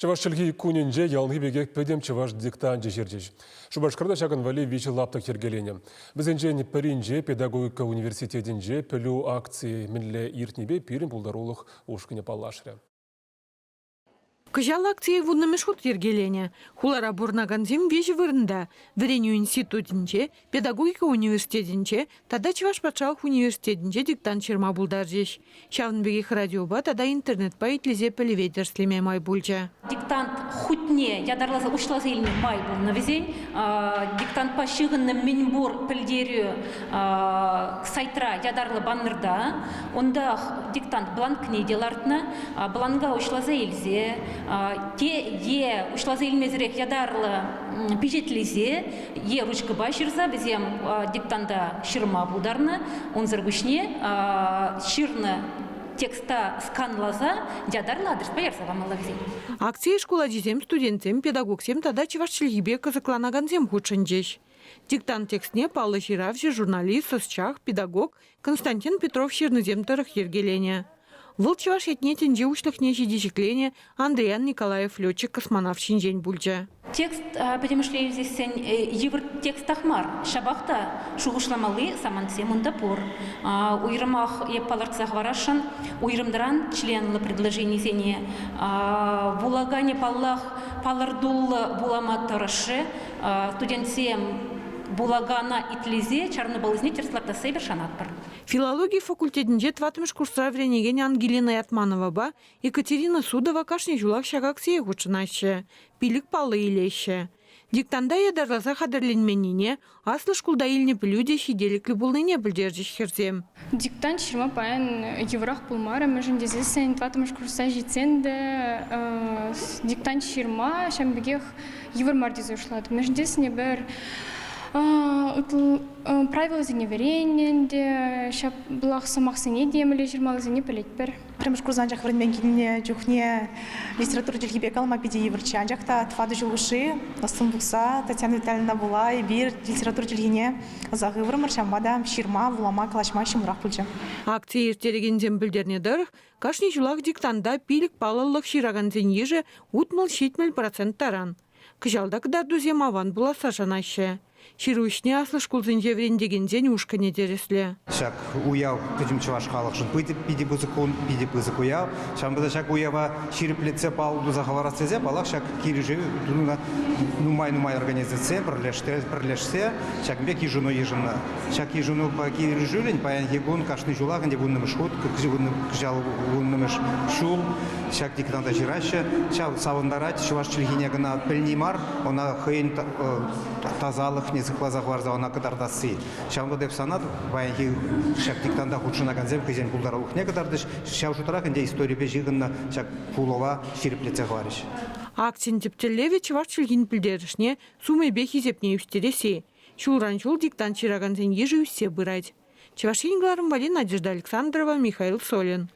Чӑваш чӗлхи кунӗнче яланхи пекех пӗтӗм чӑваш диктанчӗ ҫырчӗҫ. Шупашкарта ҫакӑн валли виҫӗ лаптӑк йӗркеленӗ. Вӗсенчен пӗринче педагогика университетӗнче пӗлӳ акцийӗ мӗнле иртнипе пирӗн пултарулӑх ушкӑнӗ паллашрӗ. Кӑҫал акцие вуннӑмӗш хут йӗркеленӗ. Хулара пурӑнакансем виҫӗ вырӑнта – вӗренӳ институтӗнче, педагогика университетӗнче тата Чӑваш патшалӑх университетӗнче диктант ҫырма пултарчӗҫ. Ҫавӑн пекех радиопа тата интернетпа итлесе пӗлӗве тӗрӗслеме май пулчӗ. Диктант хутне ятарласа уҫласа илме май пулнӑ вӗсен. Диктантпа ҫыхӑннӑ мӗнпур пӗлтерӳ сайтра ятарлӑ баннерта. Унтах диктант бланкне те лартнӑ. Бланка уҫласа илсе те е уҫласа илмесӗрех ятарлӑ пичетлесе е ручкӑпа ҫырса вӗсем диктанта ҫырма пултарнӑ. Унсӑр пуҫне ҫырнӑ текста сканласа ятарлӑ адреспа ярса памалла вӗсен. Акцие шкул ачисем, студентсем, педагогсем тата чӑваш чӗлхипе кӑсӑкланакансем хутшӑнчӗҫ. Диктант текстне паллӑ ҫыравҫӑ, журналист, ӑсчах, педагог Константин Петров ҫырнисем тӑрӑх йӗркеленӗ. Вӑл чӑваш ятне тӗнче уҫлӑхне ҫити ҫӗкленӗ Андриян Николаев летчик-космонавт ҫинчен пулчӗ. Текст пӗтӗмӗшле илсессӗн йывӑр текстах мар, ҫапах та шухӑшламалли самантсем унта пур. Уйрӑмах эп палӑртса хӑварасшӑн, уйрӑмран членлӑ предложенисене вулаканӗ, паллах, палӑртуллӑ вулама тӑрӑшрӗ. Студентсем вулакана итлесе чарӑну паллисене тӗрӗс лартасса эпир шанатпӑр. Филологи факультетӗнче тӑваттӑмӗш курсра вӗренекен Ангелина Ятмановапа Екатерина Судова кашни ҫулах ҫак акцие хутшӑнаҫҫӗ, пилӗк паллӑ илеҫҫӗ. Диктанта ятарласа хатӗрленменнине, аслӑ шкулта илнӗ пӗлӳ те ҫителӗклӗ пулнине пӗлтерчӗҫ хӗрсем. Диктант ҫырма паян йывӑрах пулмарӗ, мӗншӗн тесессӗн тӑваттӑмӗш курса ҫитсен те диктант ҫырма ҫавӑн пекех йывӑр мар тесе шутлатӑп. Мӗншӗн тесен эпир правилӑсене вӗреннӗ ӗнтӗ, ҫаплах сӑмахсене те мӗнле ҫырмаллисене пӗлетпӗр. Пӗрремӗш курса анчах вӗренме килнӗ чухне литература чӗлхипе калама питӗ йывӑрччӗ. Анчах та тӑватӑ ҫул хушши ӑс-тӑн пухса Татьяна Витальевна пула эпир литература чӗлхине ӑса хыврӑмӑр, ҫавӑнпа та ҫырма, вулама, калаҫма ҫӑмӑлрах пулчӗ. Акцие ирттерекенсем пӗлтернӗ тӑрӑх, кашни ҫулах диктанта пилӗк паллӑлӑх ҫыракансен йышӗ 60-70% таран. Кӑҫал та кӑтартусем аван пуласса шанаҫҫӗ. Ҫыру ӗҫне аслӑ шкулсенче вӗрентекенсен ушкӑнӗ тӗрӗслӗ. Ҫак уяв пӗтӗм чӑваш халӑхшӑн питӗ пысӑк кун, питӗ пысӑк уяв. Ҫавӑнпа та ҫак уява ҫирӗплетсе паллӑ туса хӑварас тесе, паллах, ҫак килӗшӳ тунӑ нумай-нумай организацисем пӗрлешсе ҫакӑн пек йышӑну йышӑннӑ. Ҫак йышӑнупа килӗшӳллӗн паянхи кун кашни ҫулах ӗнтӗ вуннӑмӗш хут, кӑҫал вуннӑмӗш ҫул ҫак диктанта ҫыраҫҫӗ. Ҫав савӑнтарать, чӑваш чӗлхине кӑна пӗлни мар, ӑна хӑйӗн тасалӑхне сыхласа хӑварса ӑна кӑтартасси. Ҫавӑнпа та эп санатӑп, паянхи ҫак диктанта хутшӑнакансем хӑйсен пултарулӑхне кӑтартӗҫ, ҫав шутрах ӗнтӗ историпе ҫыхӑннӑ ҫак пулӑва ҫирӗплетсе хӑварӗҫ. Акцин тӗп тӗллевӗ чӑваш чӗлхин пӗлтерӗшне, сумӗпе хисепне ӳстересси. Ҫулран-ҫул диктант ҫыракансен йышӗ ӳссе пырать. Чӑваш Ен кӑларӑм валли Надежда Александрова, Михаил Солин.